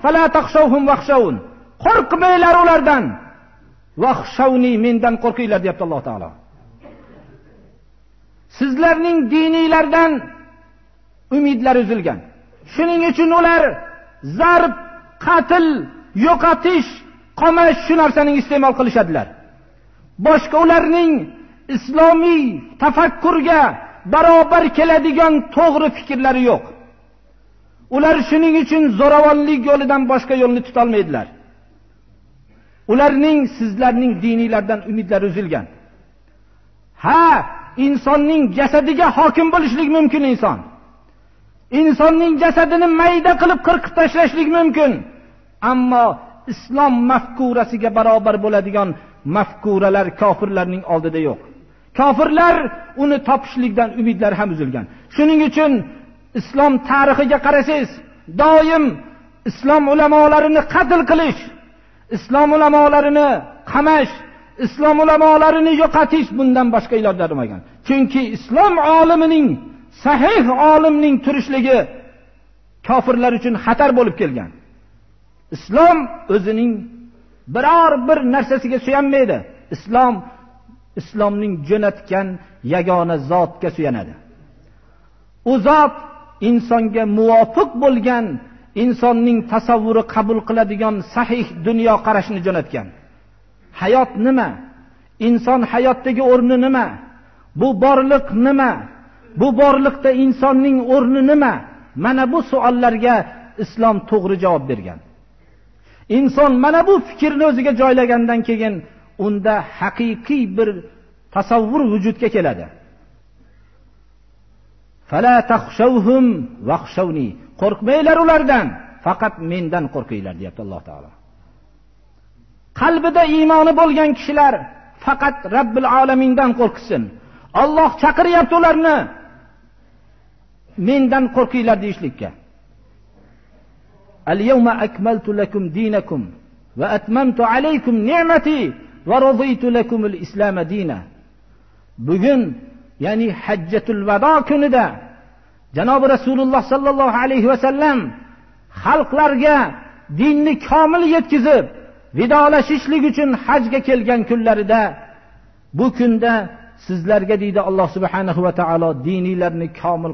Fala taxshawhum wakhshawun. Qo'rqmanglar ulardan. Wakhshawni, mendan qo'rqinglar deyapti Alloh taolo. Sizlarning diniylardan umidlar uzilgan. Shuning uchun ular zarb, qatl, yo'qotish, qamash shu narsaning iste'mol qilishadilar. Boshqa ularning islomiy tafakkurga barobar keladigan to'g'ri fikrlari yo'q. Ular shuning uchun zo'ravonlik yo'lidan boshqa yo'lni tuta olmaydilar. Ularning sizlarning diniylardan umidlari uzilgan. Ha, insonning jasadiga hokim bo'lishlik mumkin inson. Insonning jasadini mayda qilib qirqib tashlashlik mumkin. Ammo islom mafkurasiga barobar bo'ladigan mafkuralar kofirlarning oldida yo'q. Kofirlar uni topishlikdan umidlari ham uzilgan. Shuning uchun islom tarixiga qarasangiz, doim islom ulamolarini qatl qilish, islom ulamolarini qamash, islom ulamolarini yo'qotish bundan boshqa ilojlar bo'lmagan. Chunki islom olimining, sahih olimning turishligi kofirlar uchun xatar bo'lib kelgan. Islom o'zining biror bir narsasiga suyanmaydi. Islom islomning jo'natgan yagona zotga suyanadi. U zot insonga muvofiq bo'lgan, insonning tasavvuri qabul qiladigan sahih dunyo qarashini jo'natgan. Hayot nima? Inson hayotdagi o'rni nima? Bu borliq nima? Bu borliqda insonning o'rni nima? Mana bu savollarga islom to'g'ri javob bergan. Inson mana bu fikrni o'ziga joylagandan keyin unda haqiqiy bir tasavvur vujudga keladi. Fala taxshawhum wakhshawni. Qo'rqmanglar ulardan, faqat mendan qo'rqinglar deyapti Alloh taolo. Qalbida iymoni bo'lgan kishilar faqat Rabbil alamindan qo'rqsin. Alloh chaqiryapti ularni mendan qo'rqinglar deyishlikka. Al-yawma akmaltu lakum dinakum va atmamtu alaykum ni'mati va raditu lakumul islam dina. Bugun, ya'ni Hajjatul Vado kunida Janob Rasululloh sallallohu alayhi va sallam xalqlarga dinni komil yetkazib, vidolashishlik uchun hajga kelgan kunlarida, bu kunda sizlarga deydi Alloh subhanahu va taolo diniylarni komil